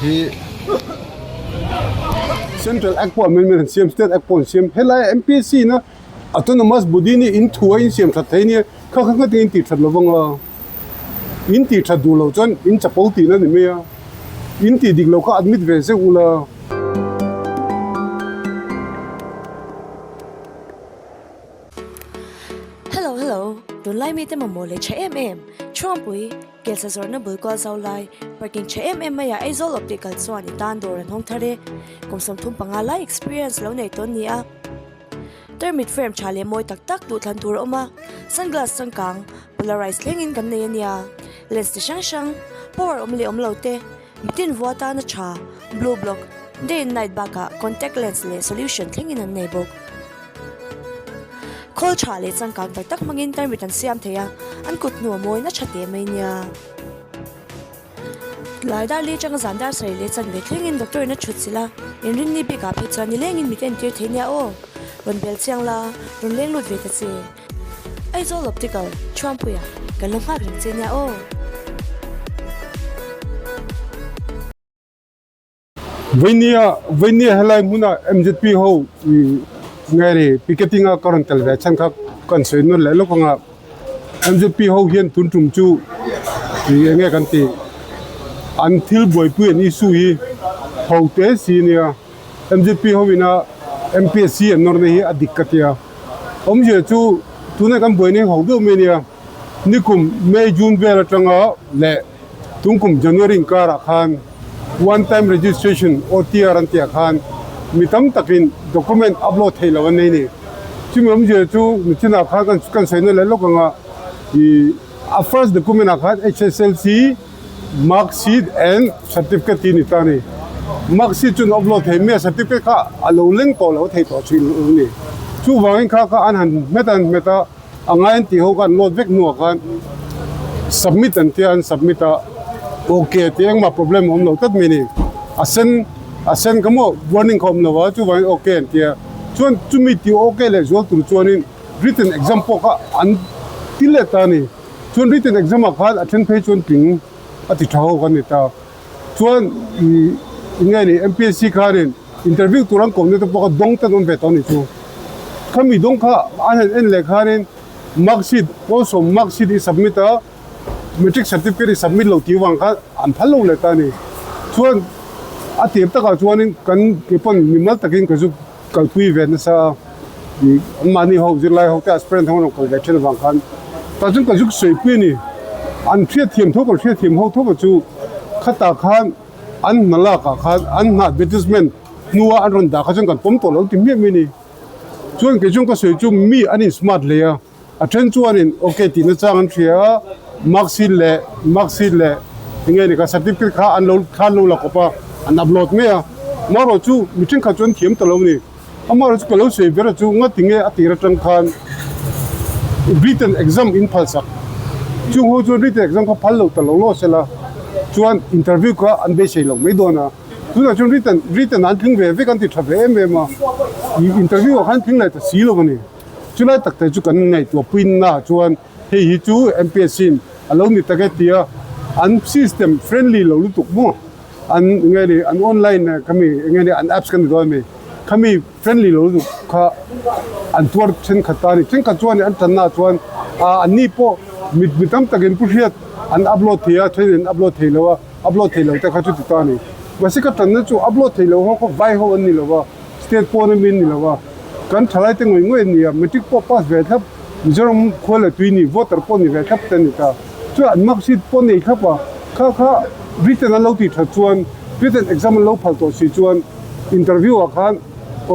hi Central Act pawh amendment an siam State Act pawh an siam helai MPSC in a autonomous body nih in thu a in siam that thei nia kha kha ngawtin in tih that lo vang a in tih that duh loh chuan in chapo tihna a ni mai a in tih dik loh kha admit ve zeuh ula. Hello hello tunlai mite mamawh leh tha em em Thuampui Kelsa zawrhna bul kual zau lai parking tha em em maiah Aizawl awp tih kal chuan i tan dawr an hawng thar e. Kum 35 lai experience lo nei tawn ni a. Tarmit frame tha leh mawi tak tak duhthlan tur a awm a, sunglass changkang polarized thlengin kan nei a nia. Lens ti hrang hrang, power awm leh awm lo te, mitin vua tana tha, blue block, day and night bakah contact lens leh solution thlengin an nei bawk. Khawl tha leh changkang tak tak hmangin tarmit an siam thei a, an kut hnu a mawi na tha teh mai nia. Tlai dar li atanga zan dar sarih leh chanve thlengin doctor in a thut chilh a, inrinni bikah phei chuan nilengin mit entir thei nia aw. Rawn bel chiang la, rawn leng lut ve ta che. Aizawl Optical, Thuampuia, kan lo nghak reng che nia aw. Vainia Vainia helai hmuna MZP ho nge ni picketing a ka rawn tel ve chhan kha kan sawi nawn leh lawk anga MZP ho hian tun tum chu ih eng nge kan tih an thil buaipui an issue hi ho te si ania MZP ho ina MPSC an nawrna hi a dik ka tia awmzia chu tuna kan buaina hi ho deuh mai ania nikum May June vel atanga leh. Tungkum January inkarah khan One Time Registration, OTR, an tihah khan mi tam takin document upload theih loh an nei ni. Chumi awmzia chu nichinah khan kan kan sawi na leh lawk anga ih a first document ah khan HSLC mark sheet and certificate tih a ni ta a ni. Mark sheet chu an upload thei mai a, certificate kha a lo leng tawh lo thei tawh thin a ni. Chuvangin kha kha an han hmet a an hmet a. A ngai an tih ho kha an load vek hnuah khan submit an tia an submit a ok tih engmah problem a awm lo tlat mai a ni a sen a sen kha maw warning kha a awm lo a chuvangin ok an tia chuan chumi tih ok leh zual tur chuanin written exam pawh kha an ti leh ta a ni chuan written exam ah khan a then phei chuan tling a ti tha ho kha a ni ta chuan ih eng nge ni M_P_S_C khanin interview tur an kawmna te pawh kha dawng te an awm ve tawh a ni chu. Khami dawng kha an han en leh khanin mark sheet pawlsawm mark sheet i submit a matric certificate i submit lo tih vang khan an phal lo leh ta a ni. Chuan a tir takah chuanin kan keipawn mimal takin ka zu kalpui ve nasa a ih anmahni ho zirlai ho te aspirant ho an rawn kal ve thin avang khan tah chuan ka zuk sawipui a ni. An hriatthiam tho kan hriatthiam ho tho chu khatah khan an hna lakah khan an hna advertisement hnua an rawn dah kha chuan kan pawm tawh lo ti hmiah mai a ni. Chuan kei chuan ka sawi chu mi an in smart hle a, a then chuanin ok tihna chang an hria a, mark sheet leh mark sheet leh eng nge ni kha certificate kha an lo kha an lo la kawp a, an upload mai a. Amaherawh chu mi thenkhat chu an thiam ta lo a ni. Amaherawh chu ka lo sawi ber a chu ngati nge a tir atang khan written exam in phal sak chung ho chuan written exam kha phal lo ta lo lo sela chuan interview kha an beisei lo mai dawn a tunah chuan written written an tling ve vek an ti tha ve em em a ih interview ah khan tling leh ta si lo a ni chulai tak te chu kan ngaihtuah puina ah chuan hei hi chu M_P_S_C in a lo ni tak e tia an system friendly lo lutuk maw. An nge ni an online khami nge ni an apps kan ti dawn a mi khami friendly lo lutuk kha an tuar thenkhat ta a ni thenkhat chuan an tanna ah chuan ah an ni pawh mit mi tam takin pu hriat an upload thei a then an upload thei lo a upload thei lo te kha chu ti ta a ni mahse ka tanna chu upload thei lo ho kha vai ho an ni lo va state pawn ami an ni lo va kan thalai te ngawih ngawih an ni a matric pawh pass ve thlap Mizoram khua leh tui ni voter pawh ni ve thlap te an ni ta. Chuan an mark sheet pawh nei thlap a, kha kha written an lo tih that chuan written exam an lo phal tawh si chuan interview ah khan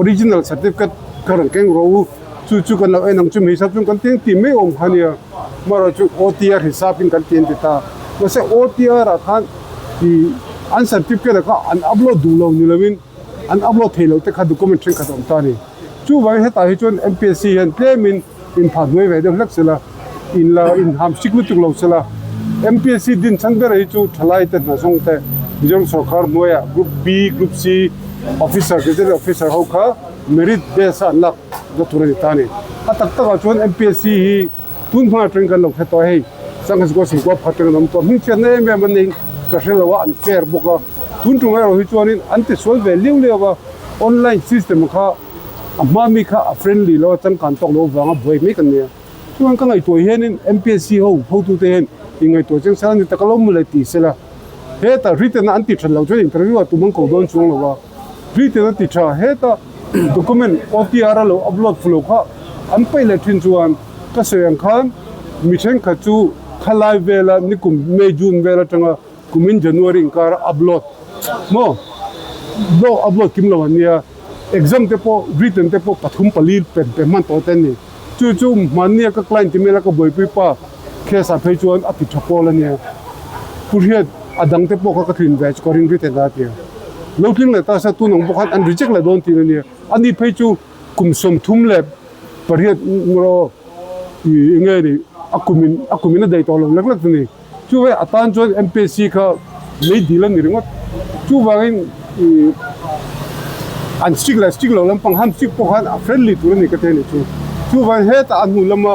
original certificate kha rawn keng rawh u, chu chu kan lo en ang chu mi hisap chuan kan ti ang tih mai awm kha nia, amaherawh chu OTR hisap in kan ti an ti ta, mahse OTR ah khan ih an certificate ah kha an upload duh lo ni lo in an upload thei lo te kha document thenkhat a awm ta a ni. Chuvangin hetah hi chuan MPSC hian tlemin inphah hnuai ve deuh hlek sela, in la inham sik lutuk lo sela, MPSC din chhan ber hi chu thalai te hna zawng te Mizoram sorkar hnuaiah Group B, Group C officer, gazetted officer ho kha merit base a an lak na tur a ni ta a ni. A tak takah chuan MPSC hi tun hma atangin kan lo hre tawh a hei, Sangha Singkua Singkua phat atangin an awm tawh a, hmingchhiatna em em an nei ka hre lo a, an fair bawk a. Tun tum erawh hi chuanin an ti sual ve liau liau a, online system kha a hma mi kha a friendly lo a, changkan tawk lo vanga buai mai kan nia. Chuan ka ngaihtuah hianin MPSC ho hotute hian inngaihtuah chiang sela ni tak a lo mu le ti sela. Heta written a an ti that loh chuan interview ah tum an ko dawn chuang lo a, written a ti tha heta document OTR a lo upload fu lo kha an paih leh thin chuan ka sawi ang khan mi thenkhat chu khalai vela nikum May June vel atanga kumin January inkar a upload maw blog upload kim lo an nia exam te pawh written te pawh pathum pali pe pe hman tawh te an ni chu chu hmannia ka client ti mela ka buaipui pa case ah phei chuan a ti tha pawl a nia pu hriat a dang te pawh kha ka tlin ve chu ka ring written a tia lo tling leh ta se tun ang bawk khan an reject leh dawn tih a nia ani phei chu kum 38 rawh ih eng nge ni a kumin a kumin a daih tawh lo lek lek chu ni chuvai a tan chuan M_P_S_C kha lei dil a ni ringawt chuvangin ih an stick leh stick lo lampang han stick pawh khan a friendly tur a ni ka ti a ni chu chuvangin hetah a hnu lama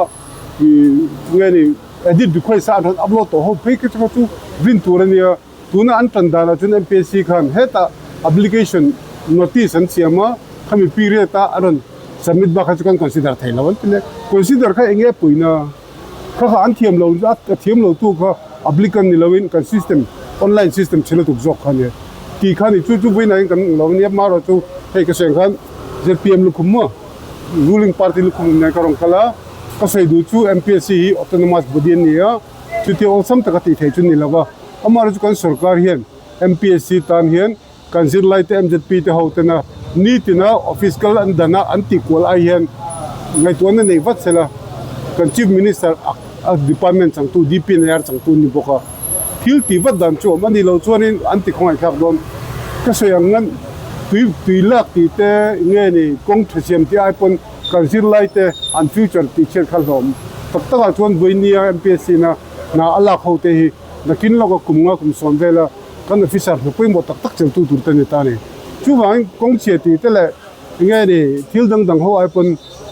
ih eng nge ni edit request a an rawn upload tawh ho phei kha chu rin tur a nia. Tuna an tan danah chuan MPSC khan hetah application notice an siam a, khami period a a rawn submit bak kha chu kan consider thei lo an ti leh. Consider kha eng nge puina kha kha an thiam lo a thiam lo tu kha applicant ni loin kan system online system chhe lutuk zawk kha nia tih kha ni chu chu vawiinah hian kan lo nia marawh chu hei ka sawi ang khan zpm lukhum maw ruling party lukhum awm nen ka rawn kal a ka sawi duh chu MPSC hi autonomous body an ni a. Chutia awlsam taka tih theih chu ni lo va, amaherawhchu chu kan sorkar hian MPSC tan hian kan zirlaite MZP te ho tena nitina office kal an dana an tih kual ai hian ngaihtuahna nei vat sela kan Chief Minister a department changtu DPNAR changtu ni bawk a, thil tih vat dan chu awm a ni lo chuanin an ti khawngaihthlak dawn. Ka sawi ang ngan tui tui lak tih te nge ni kawng tha siam tih ai pawn Kan zirlaite an future tih chhiat kha hlawm tak takah chuan Vawinia MPSC na hna a lak ho te hi nakin lawka kum nga kum sawm vela kan officer hna pawimawh tak tak cheltu tur te ni ta a ni. Chuvangin kawngchhia tih te leh enge ni thil dang dang ho ai pawn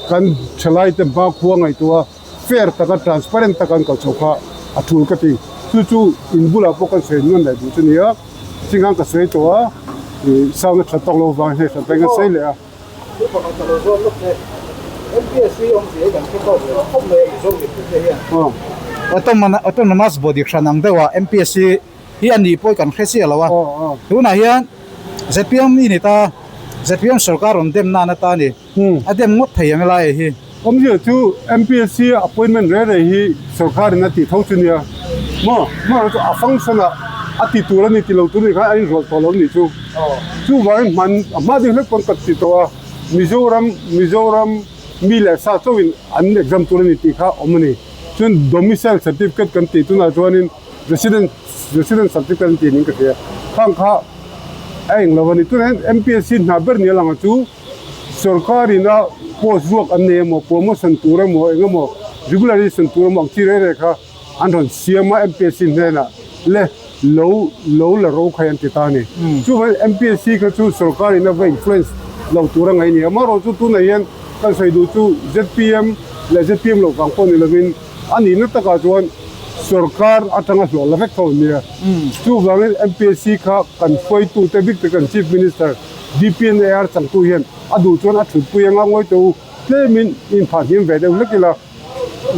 kan thalaite hma khua ngaihtuah a fair taka transparent taka an kal chho kha a tul ka ti. Chu chu in bulah pawh kan sawi nuan leh duh chu nia chingkhan ka sawi tawh a ih sound a that tawk lo vang hei hran peng an sawi leh a. Thu pakhat ka lo zawt lawk che, MPSC awmzia hi kan hre tawk lo khawp mai a Mizo mipuite hian. Autonomous body hran ang deuha MPSC hi a nih pawh kan hre chiah lo a, tunah hian zpm i ni ta, zpm sorkar rawn dem nan ata ni, a dem ngawt thei ang lai hi. Awmzia chu MPSC appointment reh reh hi sorkarin a tih tho chu nia maw, amaherawhchu a function ah a ti tur a ni ti lo tur nih khan a inrawlh tawh lo nih chu. Chuvangin hman a hma deuh hlek pawn ka ti tawh a, Mizoram Mizoram mi leh sa chauhin an exam tur a ni tih kha awm a ni. Chuan domicile certificate kan tih tunah chuanin resident resident certificate an tih niin ka hria, khang kha a eng lo a ni. Tunah hian MPSC hna ber nia lang chu Sorkar ina post ruak an nei emaw, promotion tur emaw, eng emaw regularization tur emaw ang chi reng reng kha an rawn siam a MPSC hnenah le lo lo la ro khai an ti ta a ni. Chuvangin MPSC kha chu sorkar ina va influence lo tur a ngaih a ni. Amaherawhchu tunah hian kan sawi duh chu zpm leh zpm loh vang pawh ni lovin a nihna takah chuan sorkar atanga hlawh la vek tho an nia. Chuvangin MPSC kha kan hruaitute bik te kan Chief Minister DPNAR changtu hian a duh chuan a thutpui anga ngawi tawh u, tlemin inphah hniam ve deuh hlek ila,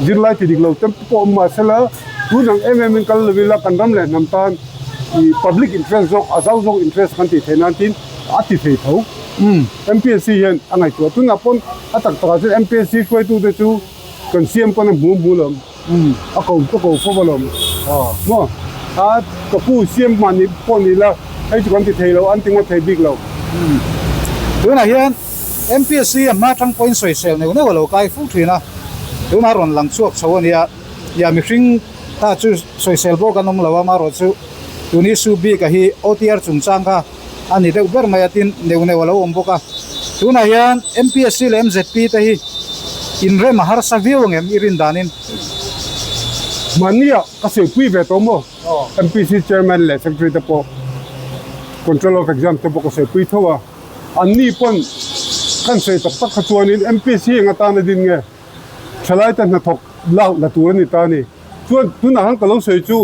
zirlai ti dik lo te pawh awm mah sela, tun ang em em in kal lo ila kan ram leh hnam tan public interest zawk a zau zawk interest kan tih theih nan tin a ti thei tho. MPSC hian a ngaihtuah tunah pawn a tak takah chuan MPSC hruaitute chu kan siam pawn a hmu hmu lo. A ko ka ko fo alawm maw a ka pu siam hman pawh ni la hei chu kan ti thei lo an ti ngawt thei bik lo. Tunah hian MPSC a hma tang pawhin sawisel neuh neuh a lo kai fur thin a, tunah rawn lang chhuak chho a nia, ia mihring ta chu sawisel bawk an awm lo a, amaherawhchu tun issue bik a hi OTR chungchang kha a ni deuh ber mai a tin neuh neuh a lo awm bawk a, tunah hian MPSC leh MZP te hi inrem a harsa viau ang em i rin danin? Mahnia ka sawi ve tawh maw? MPC Chairman leh Secretary te pawh Controller of Exam te pawh ka sawi tho a, anni pawn kan sawi tak tak kha chuanin MPSC eng atana din nge thalai te hnathawk lak la tur a ni ta a ni. Chuan tunah khan ka lo sawi chu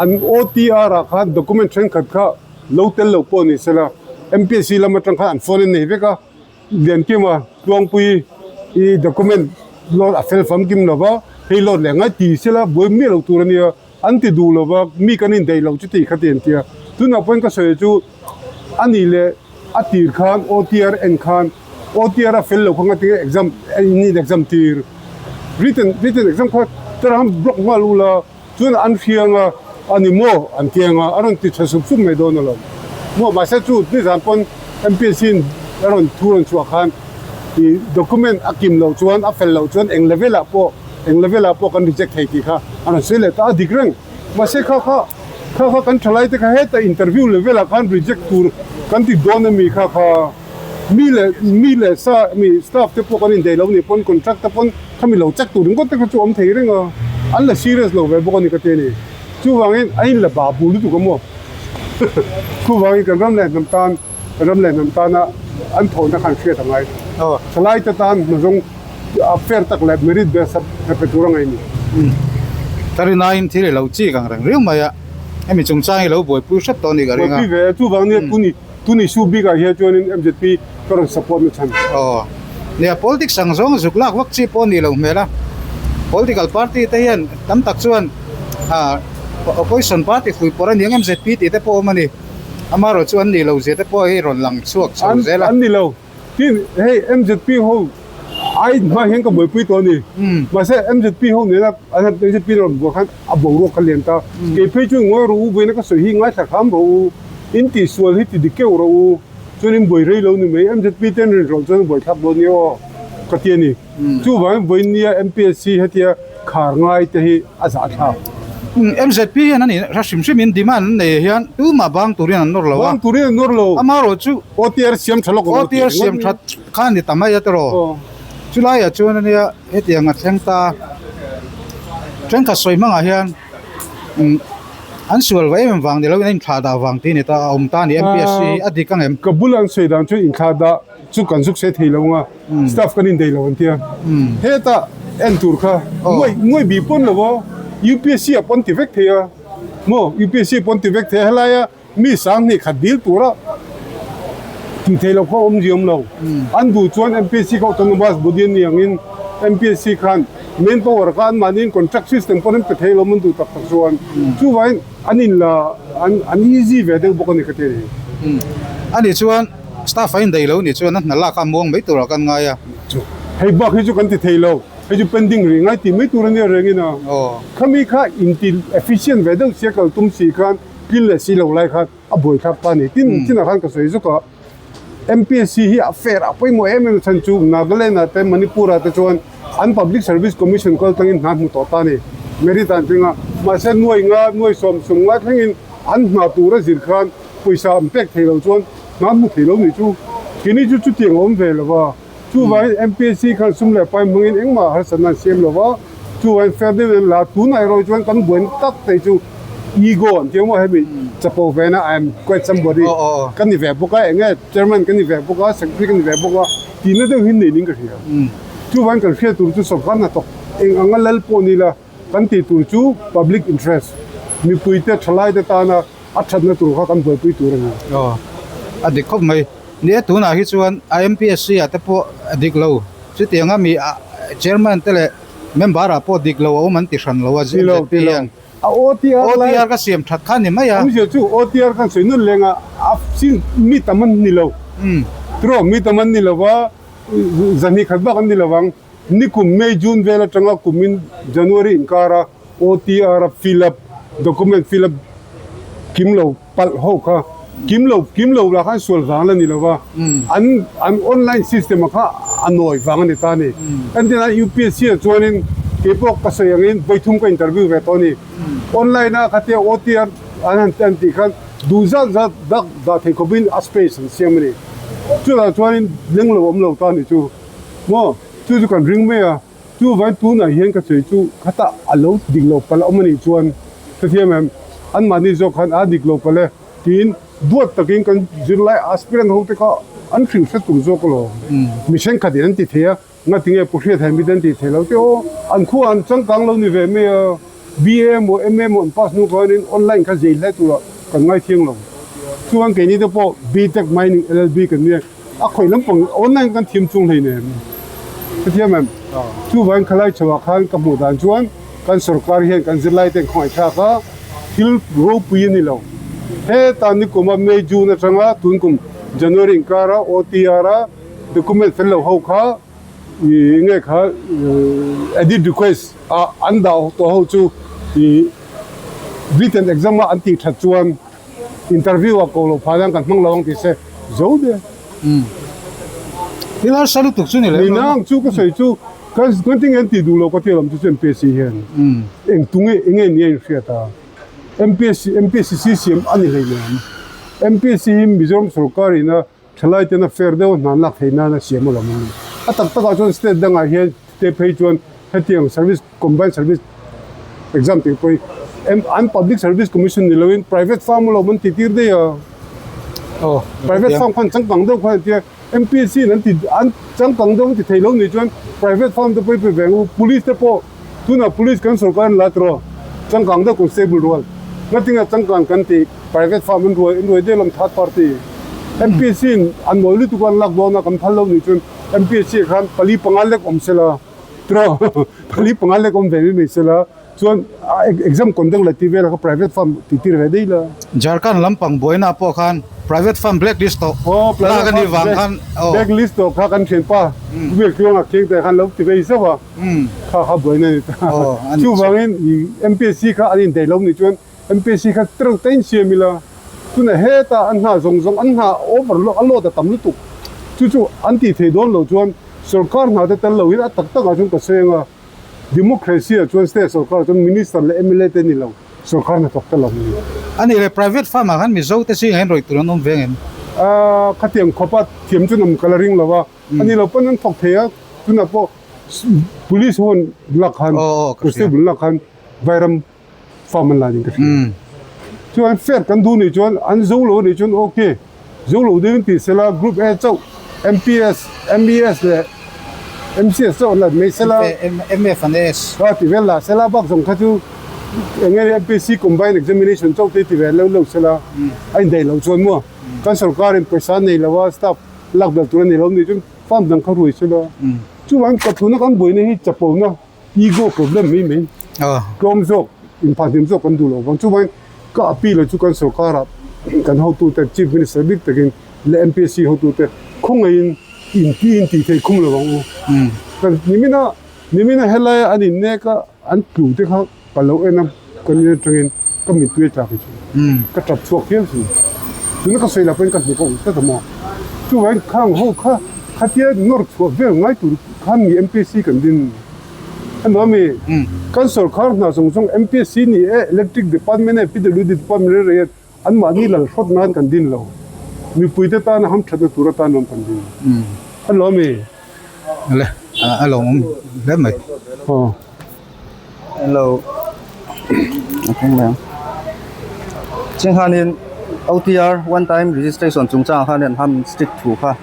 an OTR ah khan document thenkhat kha. lo tel lo pawh ni sela MPSC lam atang khan an phone an nei vek a Liankima Tluangpui i document load a fel famkim lo va hei load leh ngai ti sela buai miah lo tur a nia an ti duh lo va mi kan indaih lo chuti kha ti an tia tunah pawhin ka sawi chu a nih leh a tir khan OTR en khan OTR a fel lo kha ngatinge exam in exam tir written written exam kha tarang block nghal ula. Chuan an hriang a, a ni maw? An ti ang a, a rawn ti tha sup sup mai dawn alawm. Maw, mahse chu nizan pawn MPSC in a rawn thu rawn chhuah khan i document a kim loh chuan, a fel loh chuan eng level ah pawh, eng level ah pawh kan reject thei tih kha a rawn sawi leh ta a, dik reng. Mahse kha kha, kha kha kan thalai te kha heta interview level ah khan reject tur kan ti dawn a mi kha kha. Mi leh mi leh sa mi staff te pawh kan indaih lo nih pawn contract te pawn khami lo check tur ringawt te kha chu awm thei reng a, an la serious lo ve bawk a ni ka ti a ni. Chuvangin a in la bah bur lutuk a maw? Chuvangin kan ram leh hnam tan ram leh hnam tana an thawhna khan hriat a ngai. Thalai te tan hnazawng a fair tak leh merit based a pe tur a ngaih a ni. Ka rinaiin thil i lo chik ang reng riau mai a, hemi chungchang hi lo buaipui hrep tawh a ni ka ring a. Buaipui ve a, chuvang nia tuni Tuni su bikah hian chuanin MZP ka rawn support na chhan. Aw. Nia, politics ang zawng zuk lak vak chi pawh a nih loh hmel a. Political party te hian tam tak chuan ah opposition party fui pawrh a ni ang MZP tih te pawh a awm a ni. Amaherawh chu an nih loh zia te pawh hi rawn lang chhuak chho zel a. An ni lo. Tin, hei MZP ho ai hma hian ka buaipui tawh a ni. Mahse MZP ho nena an han MZP rawn buai khan a boruak kha lian ta. Kei phei chuan ngawi rawh u, vawiina ka sawi hi ngaithla hram rawh u, in tihsual hi ti dik keuh rawh u, chuan in buai rei lo ni mai. MZP te an rin rawh chuan buai thlak dawn nia aw ka ti a ni. Chuvangin vawinia MPSC hetia khar ngai te hi a zahthlak. MZP hian a nih hra hrim hrim in demand an nei hian tumah bang turin an nawr lo a. Bang turin an nawr lo. Amaherawh chu OTR siam tha lawk ang. OTR siam that kha a ni ta mai a tiraw. Chulaiah chuan a nia hetiang a thleng ta. Thenkhat sawi hmangah hian an sual va em em vang ni lo in a inthlah dah vang tih a ni ta a awm ta a ni MPSC hi a dik ang em? Ka bula an sawi dan chu inthlah dah chu kan zuk se thei lo ang a, staff kan indaih lo an tia. Heta en tur kha nguai nguai bih pawn lo aw, UPSC ah pawn ti vek thei a maw UPSC pawn ti vek thei a helaia mi sanghnih khat dil tura tih theih loh kha awm zia awm lo. An duh chuan MPSC kha autonomous body an ni angin MPSC khan main power kha anmahniin contract system pawn an pe thei lo an duh tak tak chuan chuvangin an in la an easy ve deuh bawk a ni ka ti a ni. Ani chuan staff a indaih lo nih chuan a hna lak a muang mai turah kan ngai a. Hei bak hi chu kan ti thei lo, hei chu pending rih ngai tih mai tur a nia rengin a. Khami kha inti efficient ve deuh sia kal tum si khan Pil leh si lo lai khan a buaithlak ta a ni. Tin, chinah khan ka sawi zuk a, MPSC hi a fair a pawimawh em em chhan chu Nagaland ah te Manipur ah te chuan an Public Service Commission kal tangin hna hmu tawh ta a ni. Merit an tling a, mahse nuai nga, nuai sawm sum nga thlengin an hna tur a zir khan pawisa an pek thei lo chuan hna hmu thei lo nih chu. Kini chu chutiang a awm ve lo va, chuvangin MPSC khan sum leh pai hmangin engmah harsatna an siam lo va, Chuan fair deuh in la tunah erawh chuan kan buaina tak te chu ego an tih ang maw hemi chapo vena I am quite somebody ka ni ve bawk a eng nge chairman ka ni ve bawk a secretary ka ni ve bawk a tihna deuh hi nei ning ka hria. Chuan kan hriat tur chu sawrkar hnathawk eng anga lal pawh ni la kan tih tur chu public interest mipui te thalai te tana a thatna tur kha kan buaipui tur a ni. Aw a dik khawp mai. Ni e tunah hi chuan a MPSC ah te pawh a dik lo chutianga mi chairman te leh Member ah pawh dik lo a awm an ti hran lo a ZP hian. A OTR lai. OTR ka siam that kha ni mai a. Awmzia chu OTR kan sawi nun leng a, a sin mi tam an ni lo. Tiraw mi tam an ni lo va, zahnih khat bak an ni lo vang. Nikum May June vel atanga kumin January inkar a OTR a fill up document fill up kim lo palh ho kha kim lo kim lo lah khan sual vang la ni lo va, an an online system a kha a nawi vang a ni ta a ni. Entirna UPSC ah chuanin kei pawh ka sawi angin vawithum ka interview ve tawh a ni. Online a khatia OTR an han an tih khan duh zat zat dak dah thei khawpin a space an siam a ni. Chutah chuanin leng lo awm lo ta a ni chu maw chu chu kan ring mai a. Chuvain tunah hian ka sawi chu khatah a lo dik lo palh a awm a nih chuan hrethiam em, anmahni zawk khan a dik lo palh e tiin duat takin kan zirlai aspirant ho te kha an hrilh hre tur zawk alawm. Mi thenkhatin an ti thei a, ngatinge pu hriat hai miten ti thei lo te aw, an khuaah an changkang lo ni ve mai a, BA emaw MA emaw an pass hnu khanin online kha zei hle turah kan ngaithiang lo. Chuan keini te pawh BTech Mining LLB kan nia a khawih lampang online kan thiam chung hleinem. Hrethiam em? Chuvangin khalai chhoah khan ka hmuh dan chuan kan sorkar hian kan zirlai ten khawngaihthlak a thil ropui a ni lo. Heta nikuma May June atanga tun kum January inkara OTR a document fel lo ho kha ih nge kha edit request a an dah tawh ho chu ih written exam a an tih that chuan interview ah ko loh phah hian kan hmang lo ang tih se zo de. Thil harsa lutuk chu ni lem lo. Nang chu ka sawi chu kan kan tinge an tih duh loh ka tih lam chu chu MPSC hian eng tunge enge ni a inhriat a MPSC MPSC siam a ni hleinem MPSC hi Mizoram sorkar ina Thalai ten a fair deuh a hna lak theih nan a siam alawm a ni. A tak takah chuan state dangah hian te phei chuan hetiang service combined service exam tih pawh hi an public service commission ni loin private firm alawm an tih tir daih a. Aw Private firm khan changkang deuh khan an ti a, MPSC in an ti an changkang deuh an ti thei lo nih chuan private firm te pawh hi pe ve ang u, police te pawh tunah police kan sorkar an la tawh a, changkang deuh constable rual ngatinga changkang kan tih. Private firm an ruai an ruai deuh lam third party MPSC in an nawi lutuk a an lak dawn a kan phal lo nih chuan MPSC ah khan pali panga lek awm sela tiraw pali panga lek awm ve mai mai sela chuan exam conduct la tih vel kha private firm tih tir ve daih la. Jharkhand lampang buaina pawh khan private firm black list tawh lak a nih vang khan aw. Black list tawh kha kan thianpa Pu Tluanga Kheng te khan lo ti vei zauh a kha kha buaina a ni ta. Chuvangin MPSC kha an indaih lo nih chuan MPSC kha tereuh te in siam ila, tunah hetah an hna zawng zawng an hna over lo a load a tam lutuk. Chu chu an tih theih dawn loh chuan sorkar hna te tel lohin a tak takah chuan ka sawi anga democracy ah chuan state sorkar ah chuan minister leh mla te ni lo sorkar hna thawk tel lo ni. A nih leh private firm ah khan Mizo te zingah hian rawih tur an awm ve ngem? Aaa khatiang khawpa thiam chu nam ka la ring lo a, a ni lo pawn an thawk thei a, tunah pawh police ho an lak khan constable lak khan vairam farm an la niin ka hria. Chuan fair kan duh nih chuan an zo lo anih chuan ok zo lo deuhin tih sela group A chauh MPS, MES leh MCS chauh an la mai sela. MF and AS. Kha ti vel la sela bak zawng kha chu eng nge MPSC combined examination chauh te ti ve lo lo sela a indaih loh chuan maw kan sorkarin pawisa nei lo a staff lak belh tur a nei lo nih chuan farm dang kha ruai sela. Chuvangin ka tuna kan buaina hi chapona Ego problem mai mai tlawm zawk inphahhnem zawk kan duh loh vang chuvangin ka appeal a chu kan sorkar ah kan hotu te chief minister bik takin leh MPSC hotu te khawngaihin inti inti thei khum lo ang u. Kan nimina nimina helai an innek a an tlu te kha ka lo en a ka nia atangin ka mittui a tlak hi chu ka tap chhuak hial thin. Tuna ka sawi lah pawhin ka hmu ka awm tlat a maw. Chuvangin khang ho kha khatia nawr chhuah vel ngai tur khan mi MPSC kan din a nuam mi. Kan sorkar hna zawng zawng MPSC ni e, Electric Department e, PWD Department reng reng hian anmahni lal hrawt nan kan din lo. Mipuite tana hamthatna tur atan lam kan din a nuam mi. Le a lawmawm hle mai. Aw. Hello. Ching khanin OTR one time registration chungchangah khan an ham stick thu kha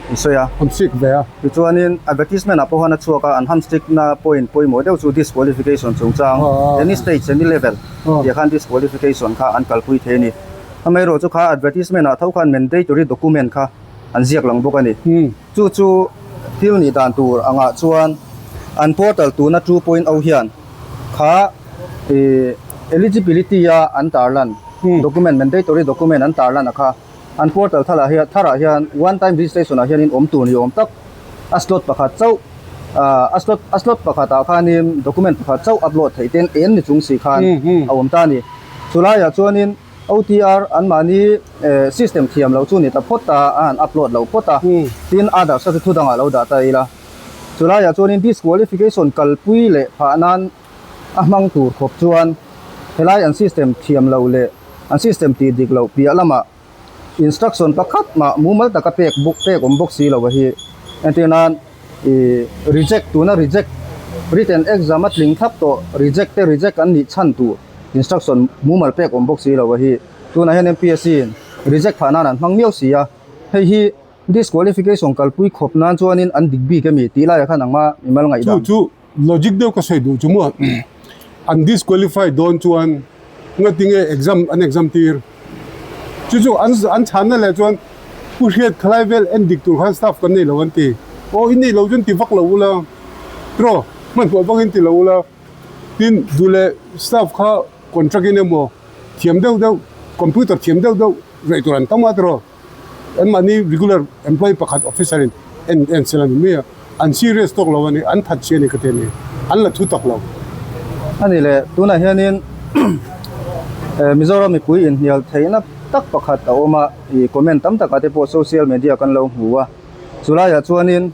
an sawi a. Ham stick ve a. Tichuanin advertisement ah pawh khan a chhuak a, an ham stick na point pawimawh deuh chu disqualification chungchang any stage any level tih khan disqualification kha an kalpui thei a ni. Amaherawhchu kha advertisement ah tho khan mandatory document kha an ziak lang bawk a ni. Chu chu thil nih dan tur angah chuan an portal tuna 2.0 hian kha ih eligibility a an tarlan document mandatory document an tarlan a kha an portal tharah hian tharah hian one time registration ah hianin awm tur ni awm tak a slot pakhat chauh ah a slot a slot pakhat ah khanin document pakhat chauh upload theih ten en ni chung si khan a awm ta a ni chulaiah chuanin. OTR anmahni system thiam loh chu ni ta phawt ta a han upload loh phawt a, tin others a chu thu dangah lo dah ta ila. Chulaiah chuanin disqualification kalpui leh phah nan a hmang tur khawp chuan helai an system thiam loh leh an system tih dik loh piah lamah instruction pakhat mah mumal taka pek bawk pek awm bawk si lo a hi. Entir nan ih reject tuna reject written exam a tling thlap tawh reject te reject an nih chhan tur. Instruction mumal pek awm bawk si lo a hi. Tunah hian MPSC in reject phah nan an hmang miau si a. Hei hi disqualification kalpui khawp nan chuanin an dik bik emi tih laiah khan angma mimal ngaihdan. Chu chu logic deuh ka sawi duh chu maw an disqualify dawn chuan ngatinge exam an exam tir. Chu chu an an chhanna leh chuan Pu Hriat khalai vel en dik tur khan staff kan nei lo an ti. Aw in nei lo chuan ti vak lo ula, tiraw hmanhmawh vakin ti lo ula, tin duh leh staff kha contract in emaw thiam deuh deuh computer thiam deuh deuh rei tur an tam a tiraw. Anmahni regular employee pakhat officer in en en sel a ni mai a, an serious tawk lo a ni, an that chhi a ni ka ti a ni, an la thu tak lo. A ni le, tunah hianin Mizoram mipui inhnial theihna tak pakhat a awm a, ih comment tam takah te pawh social media kan lo hmu a, chulaiah chuanin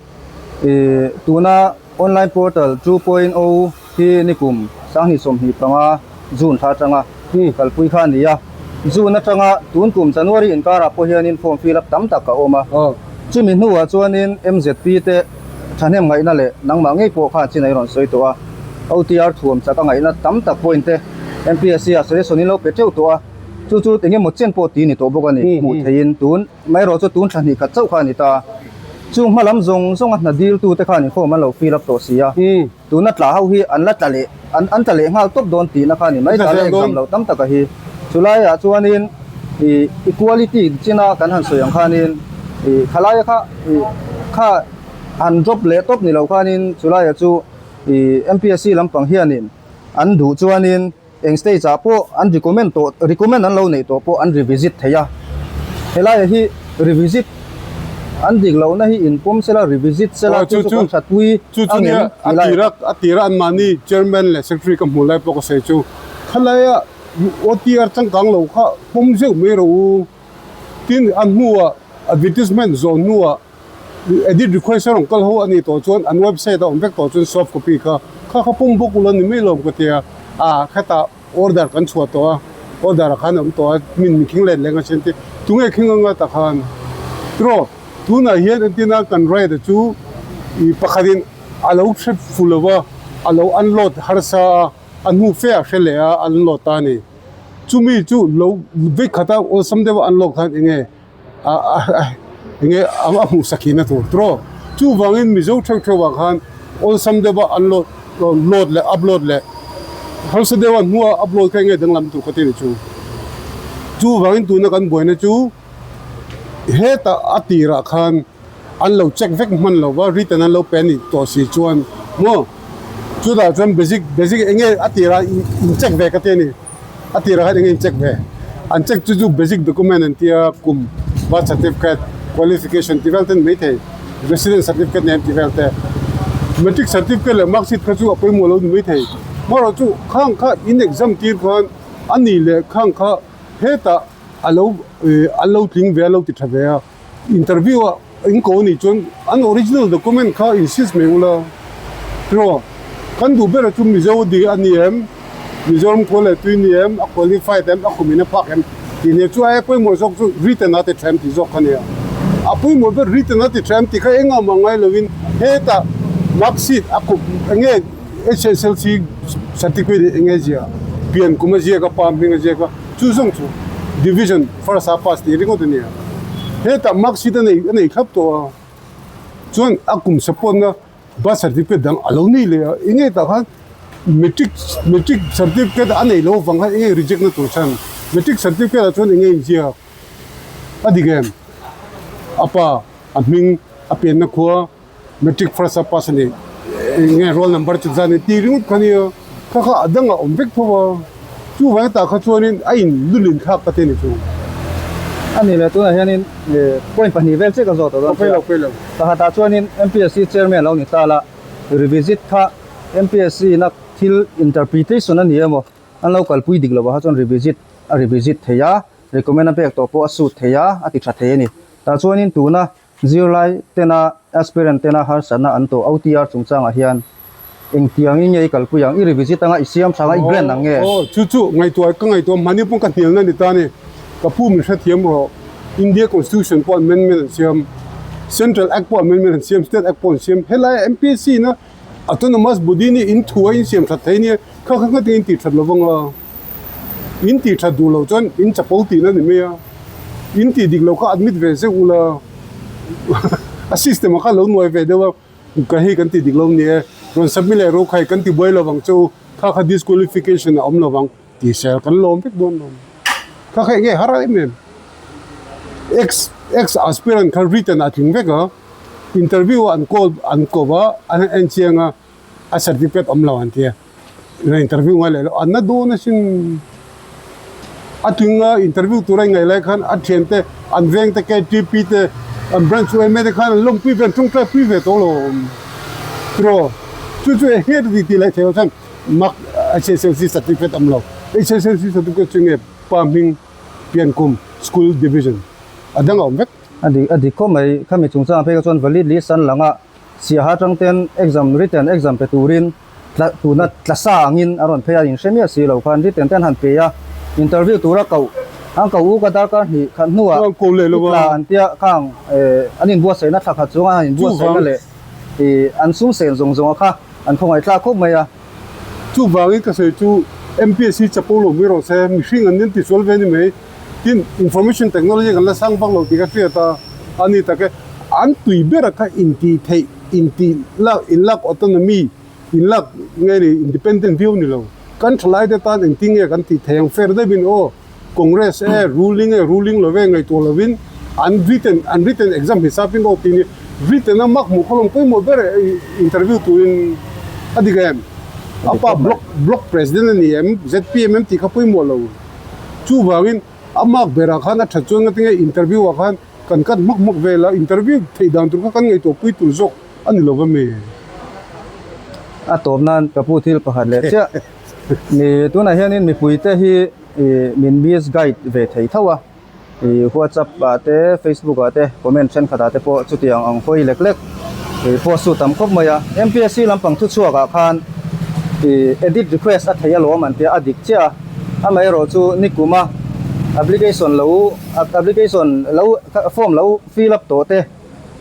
ih tuna online portal 2.0 hi nikum 2025 June thla atanga kalpui kha a ni a, June atanga tun kum January inkarah pawh hianin form fill up tam tak a awm a, chumi hnuah chuanin MZP te thahnem ngaihna leh nangmah ngei pawh khan chin a rawn sawi tawh a, OTR thuam chak a ngaihna tam tak point te MPSC ah suggestion in lo pe teuh tawh a, chu chu eng emaw chen pawh ti ni tawh bawk a ni, hmuh theihin tun mai erawh chu tun thla hnih khat chauh kha a ni ta, chung hma lam zawng zawng a hna dil tu te khan form an lo fill up tawh si a. Tuna tla ho hi an la tla leh an an tla leh nghal tawp dawn tihna kha a ni mai ta le exam lo tam taka hi. Chulaiah chuanin ih equality china kan han sawi ang khanin ih khalaia kha ih kha han drop leh tawp ni lo khanin chulaiah chu ih MPSC lampang hianin an duh chuanin eng stage ah pawh an recommend tawh recommend an lo neih tawh pawh an revisit thei a helaiah hi revisit an dik lohna hi inpawm sela revisit sela chu chu kan thatpui chu chu nia a tira a tira an mahni chairman leh secretary ka hmuh lai pawh ka sawi chu khalaia OTR changkang lo kha pawm zeuh mai rawh u tin a hnuah advertisement zawh hnuah Edit request a rawn kal ho a nih tawh chuan an website a awm vek tawh chuan soft copy kha kha kha pawm bawk ula ni mai lawm ka tia a khetah order kan chhuah tawh a order ah khan a awm tawh a min min khing let leng a sin te tunge khing anga tah khan tiraw tunah hian entirna kan right a chu ih pakhatin a lo hre fu lo va a lo unload harsa a a hnu fe a hre leh a unload ta a ni chumi chu lo veikhata awlsam deuha unload khan enge. enge a hmuh sakhin a tur tawh chuvangin mizo theuh theuh ah khan awlsam deuh a an load load leh upload leh harsa deuh a hnua upload kha enge danglam tur ka ti ni chu chuvangin tuna kan buaina chu hetah a tirah khan an lo check vek hman lo va written an lo pe a nih tawh si chuan maw chutah chuan basic basic enge a tirah in check ve ka ti a ni. A tirah khan eng in check ve? An check chu chu basic document an tia kum birth certificate, qualification tih vel te an ni maithei, residence certificate nen tih vel te. Matric certificate leh mark sheet kha chu a pawimawh lo ni maithei. Amaherawh chu khang kha in exam tir khan a ni leh khang kha hetah a lo an lo tling ve a lo ti tha ve a. Interview ah in ko anih chuan an original document kha insist mai ula tiraw kan duh ber chu Mizo dik a ni em Mizoram khua leh tui ni em a qualified em a kum in a phak em tih nia chu aia pawimawh zawk chu written a ti tha em tih zawk kha nia a pawimawh ber written a ti tha em tih kha engah mah ngai lovin hetah mark sheet a kum enge HSLC certificate enge zia pian kum a ziak a pa hming a ziak a chu zawng chu division first a pass tih ringawt a nia hetah mark sheet a nei a nei thlap tawh a chuan a kum support na birth certificate dang a lo nei leh a enge tah khan matric matric certificate a nei loh vang khan enge reject na tur chhan matric certificate ah chuan enge inziak a dik em a pa a hming a pianna khua. Matric first a pass a ni enge roll number chu zan tih ringawt kha nia kha kha a dangah awm vek tho a chuvang tah kha chuanin a in lulin thlak ka ti a ni chu. A ni le tunah hianin point pahnih vel chiah ka zawt tawh dawn che a, pakhatah chuanin MPSC chairman lo ni ta la revisit kha MPSC na thil interpretation a ni emaw an lo kalpui dik lovah kha chuan revisit a revisit thei a recommend a pek tawh pawh a suit thei a a ti tha thei a ni tah chuanin tuna Zirlai tena aspirant tena harsatna an tawh OTR chungchangah hian engtiangin nge i kalpui ang? I revisit anga i siam hrang a i grant ang nge? Aw, chu chu ngaihtuah ka ngaihtuah mahni pawh ka hnialna ni ta a ni. Ka pu min hrethiam rawh. India Constitution pawh amendment an siam, Central Act pawh amendment an siam, State Act pawh an siam. Helai MPSC ina Autonomous Body nih in thu a in siam that thei nia, kha kha nghatin in tih that lo vang a. In tih that duh loh chuan in chapo tihna ni mai a, in tih dik loh kha admit ve zeuh ula a system ah khan lo nuai ve deuh a, ka hei kan tih dik lo ni e, rawn submit leh ro khai kan ti buai lovang che u, kha kha disqualification a awm lovang tih sel kan lawm vek dawn lo. Kha kha eng nge har em em? Ex ex aspirant kha written a tling vek a, interview ah an call an ko va, an han en chiang a, a certificate awm lo an ti a, ina interview ngai leh lo, an na dawn asin. A tling a interview tur a ingaih lai khan a thian te an veng te KTP te an branch yma te khan an lawmpui ve an tawngtai pui ve tawh lo tiraw chu chu eng nge ti tih leh theih loh chuan mak HSLC certificate awm lo HSLC certificate chu nge pa hming pian kum school division a dang a awm vek. A dik a dik khawp mai khami chungchangah phei kha chuan valid list an lang a siaha atang ten exam written exam pe turin tla tuna tla sa angin a rawn phei a inhre miah si lo khan written te an han pe a interview tura koh an koh u ka darkar hnih khat hnuah i tla an tia khang eh an inbuatsaihna thla khat chunga an inbuatsaihna leh ih an sum sen zawng zawng a kha an khawngaih tlak khawp mai a. Chuvangin ka sawi chu MPSC chapo lo mai rawh se mihring an intisual ve ni mai tin information technology kan la sang vak lo tih ka hriat a a ni tak e an tui ber a kha intih theih intih lak inlak autonomy inlak nge ni independent viau ni lo kan thalai te tan engtin nge kan tih theih ang fair deuhin aw Congress e ruling e ruling lo ve ngaihtuah lovin an written an written exam hisapin aw tih ni written a mark hmuh khawlawm pawimawh ber interview turin a dik em a pa block block president a ni em zpm em tih kha pawimawh lo chuvangin a mark berah khan a that chuan ngatinge interview ah khan kan cut hmak hmak vel a interview theih dan tur kha kan ngaihtuah pui tur zawk a ni lo va mi. A tawp nan ka pu thil pakhat leh chiah. Mi tunah hianin mipuite hi ih min misguide ve thei tho a, ih whatsapp ah te facebook ah te comment thenkhat ah te pawh chutiang ang hawi lek lek ih post chu tam khawp mai a. MPSC lampang thuchhuak ah khan ih edit request a thei alawm an tia a dik chiah a, amaherawh chu nikuma application lo application lo form lo fill up tawh te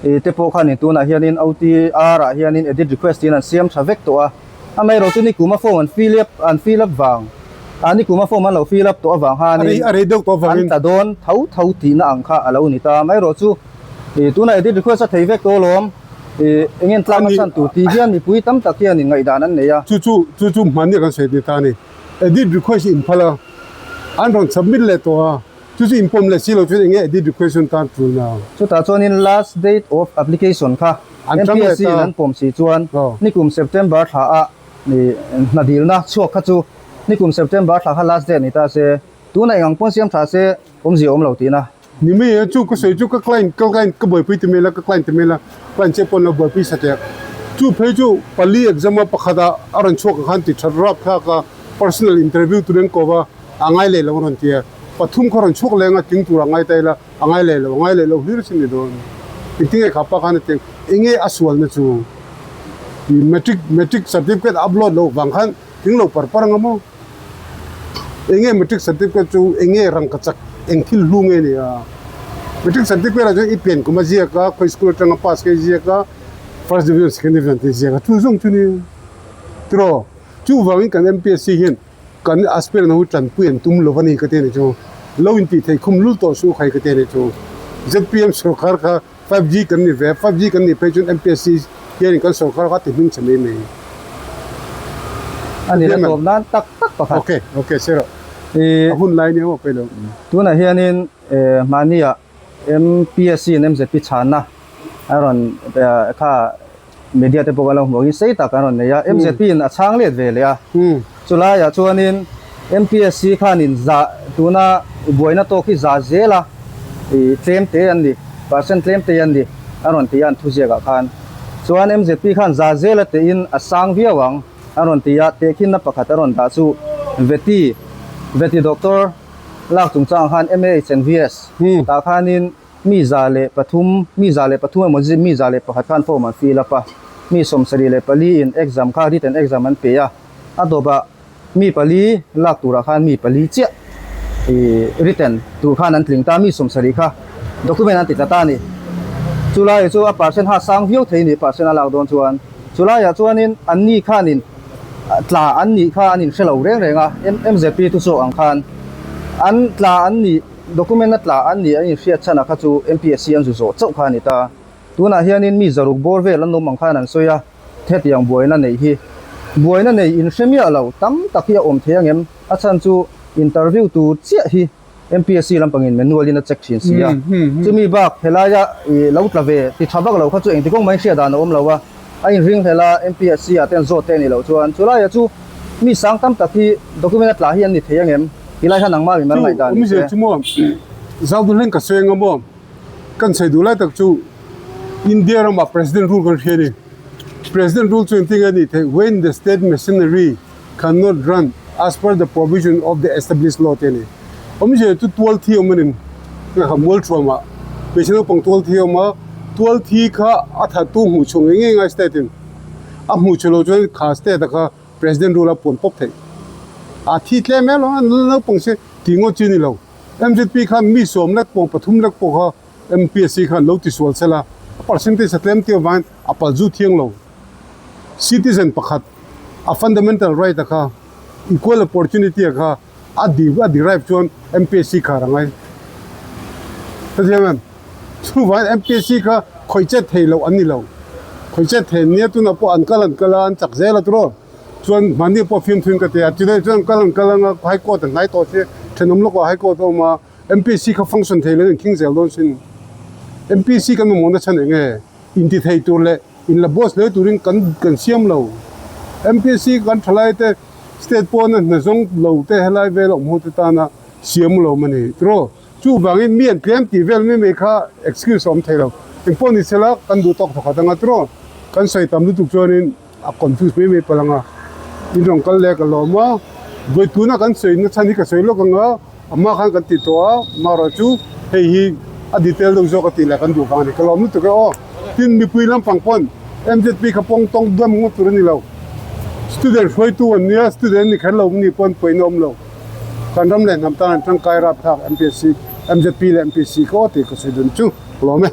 ih te pawh khanin tunah hianin OTR ah hianin edit request tiin an siam tha vek tawh a. Amaherawh chu nikuma form an fill up an fill up vang ah nikuma form an lo fill up tawh avang hanin A rei deuh tawh avangin an tla dawn tho tho tihna ang kha a lo ni ta. Amaherawh chu ih tunah edit request a thei vek tawh alawm ih eng en tlak a chhan tur tih hian mipui tam tak hian in ngaihdan an nei a. Chu chu chu chu hmanni kan sawi ni ta a ni. Edit request inphal a an rawn submit leh tawh a. Chu chu inpawm leh si lo chuan enge edit request hun tan tul na? Chutah chuanin last date of application kha MPSC in an pawm si chuan nikum September thla ah hna dilna chhuak kha chu nikum September thla kha last date ni ta se, tunah eng ang pawn siam tha se awmzia awm lo tihna. Ni mai e, chu ka sawi chu ka client ka client ka buaipui ti mai la, ka client ti mai la, client che pawn lo buaipui satliah. Chu phei chu pali exam a pakhat ah a rawn chhuak ang khan ti that rap thlak a, personal interview turin ko va a ngai leh lo a rawn ti a. Pathum kha rawn chhuak leng a, tling tur a ngai ta ila, a ngai leh lo, a ngai leh lo hlir sin ni dawn. Engtin nge kha pa khan a ti ang, enge a sualna chu? Ih matric matric certificate a upload loh vang khan tling lo par par ang a maw? Enge matric certificate chu enge rangkachak eng thil hlu nge ni a? Matric certificate ah chuan i pian kum a ziak a, khawi school atanga pass kha i ziak a, first division second division tih i ziak a, chu zawng chu ni tiraw? Chuvangin kan MPSC hian Kan aspirant ho tanpui an tum lo a ni ka ti a ni chu. Lo intih theih khum lul tawh suh khai ka ti a ni chu. ZPM sorkar kha 5G kan ni ve, 5G kan nih phei chuan MPSC hianin kan sorkar kha ti hming chhe mai mai. A ni la tawp nan tak tak pakhat. Ok, ok sir. A hun lai nia maw pei lo. Tunah hianin mahnia MPSC in MZP chhanna a rawn kha media te pawh kan lo hmuh angin sei tak an rawn nei a, MZP in a chhang let ve leh a, chulaiah chuanin MPSC khanin za tuna buaina tawk hi za zel a, ih tlem te an ni, percent tlem te an ni a rawn ti a an thuziak ah khan. Chuan MZP khan za zel a tehin a sang viau ang a rawn ti a, tehkhinna pakhat a rawn dah chu Veti, Veti Doctor lak chungchang khan MAHNVS tah khanin Mi 103, mi 103 emaw mi 101 khan form an fill up a, mi 74 in exam kha written exam an pe a, a tawpah mi pali lak turah khan mi pali chiah ih written tur khan an tling ta, mi 70 kha document an ti tla ta a ni. Chulaiah chu a percent ha sang viau thei a ni percent a lak dawn chuan chulaiah chuanin anni khanin tla an nih kha an inhre lo reng reng a, MZP thuchhuak ang khan an tla an nih. Document a tla an nih an inhriat chhan ah kha chu MPSC an zu zawh chauh kha a ni ta. Tunah hianin mi zaruk bawr vel an awm ang khan an sawi a, hetiang buaina neih hi buaina nei inhre miah lo tam tak hi a awm thei angem? A chhan chu interview tur chiah hi MPSC lampangin manual in a check thin si a. Chumi bak helaia ih lo tla ve ti tha vak lo kha chu engti kawng mai hriat dan a awm lo a, a inring hlel a MPSC ah te an zawt te a nih loh chuan chulaiah chu mi sang tam tak hi document a tla hi an ni thei angem tilai khan nangmah mi mal ngaihdan ni se. Chu maw zau duhleng ka sawi anga maw kan sawi duh lai tak chu India ramah President rule kan hria a ni. President rule chu engtin nge a nih theih when the state machinery cannot run as per the provision of the established law te a ni. Awmzia chu tual thi awm a ni. Kha mual thuamah hmeichhe naupang tual thi a awm a, tual thi kha a thattu hmuh chhuah ngei ngei ngai state in a hmuh chhuah loh chuan kha state a kha president rule a puan pawp theih. A thi tlem em a, naupang se tih ngawt chi a ni lo. MZP khan mi sawm lek pawh pathum lek pawh kha MPSC khan lo tisual sela a percentage a tlem tir avangin a pal zu thiang lo. Citizen pakhat a fundamental right a kha equal opportunity a kha a di a derive chuan MPSC khar a ngai. Hetiang em? Chuvangin MPSC kha khawih chet thei loh an ni lo. Khawih chet thei an nia tunah pawh an kal an kal a an chak zel a tiraw. Chuan mahni pawh fimthuin ka ti a, chulai chuan kal an kal anga High Court a hnai tawh si thenawm lawkah High Court a awm a. MPC kha function thei lo in khing zel dawn sin. MPC kan mamawhna chhan eng nge? Inti thei tur leh inla boss hle turin kan kan siam lo. MPC kan thalai te state pawna hna zawng lo te helai vel awm ho te tana siam lo awm a ni tiraw? Chuvangin mi an tlem tih vel mai mai kha excuse a awm thei lo. Engpawh ni sela kan duh tawk thawkhat anga tiraw? Kan sawi tam lutuk chuanin a confuse mai mai palh ang a, in rawn kal leh ka lawm a, vawi tuna kan sawi na chhan hi ka sawi lawk ang a, a hma khan kan ti tawh a, amaherawh chu hei hi a detail deuh zawk a tih leh kan duh vang a ni, ka lawm lutuk e aw, tin mipui lampang pawn MZP kha pawng tawng dam ngawt tur a ni lo, student hruaitu an nia, student ni kher lo ni pawn pawhin a awm lo, kan ram leh hnam tan an tangkai rapthlak MPSC, MZP leh MPSC ka aw tih ka sawi dun chu ka lawm e.